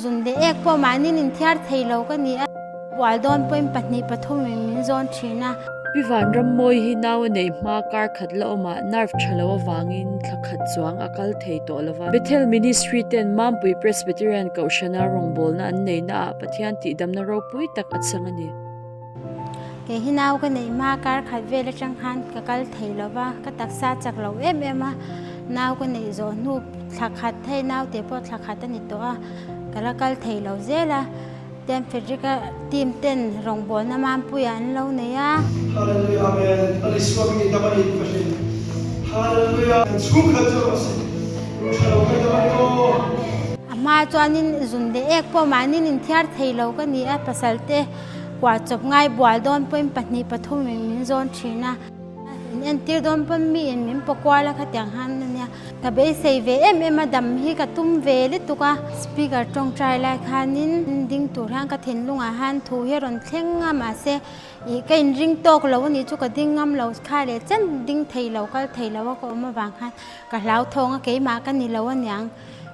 Zun leh ek pawh mahni inthiar thei lo ka ni a, bual dawn pawhin pahnih pathumin min zawn thin a. Pi Vanrammawi hi nau a neih hma kar khat la awmah nerve tha lo avangin thla khat chuang a kal thei tawh lo va. Bethel Ministry ten Mampui Presbyterian Kohhrana rawngbawlna an neihnaah Pathian tihdamna ropui tak a chang a ni. Kei hi nau ka neih hma kar khat vel atang khan ka kal thei lo va, ka taksa chak lo em em a, nau ka neih zawh hnu thla khat hei naute pawh thla khat a ni tawh a, ka la kal thei lo zel a, Tian Frederick-a team ten rawngbawlna Mampuia an lo nei a. Hallelujah Amen Alisua ka ngei dam a ni ka hre Hallelujah kan chhungkhat chu rawh se ru tha lo kai dam a ni aw. A hma chuanin zun leh ek pawh mahni inthiar thei lo ka ni a, pasalte Kuah chawp ngai bual dawn pawhin pahnih pathumin min zawn thin a, in entir dawn pawn miin min paw kual a khatiang han a nia. Ka beisei ve em em a, dam hi ka tum ve lutuk a, speaker tawngtai lai khanin ding tur hian ka thinlungah hian thu hi a rawn thleng a, mahse ih ka inring tawk lo a nih chu ka ding ngam lo kha leh chen ding thei lo kal thei lo a ka awm avang khan ka hlauthawng a keimah ka ni lo aniang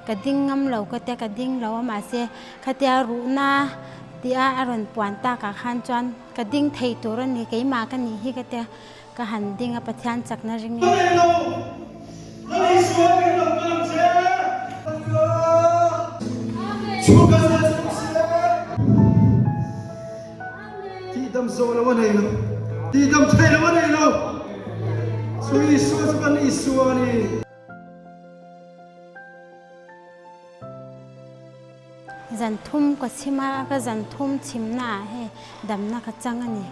ka ding ngam lo ka tia ka ding lo a mahse khatia ruhna Tia a rawn puan takah khan chuan ka ding thei tur a ni, keimah ka nih hi ka tia ka han ding a, Pathian chakna ring in. Tihdam zawh lo a nei lo, tihdam thei lo a nei lo, chu Isua chu kan Isua a ni. Zan thum ka chhim a, ka zan thum chhimna ah hei damna ka chang a ni.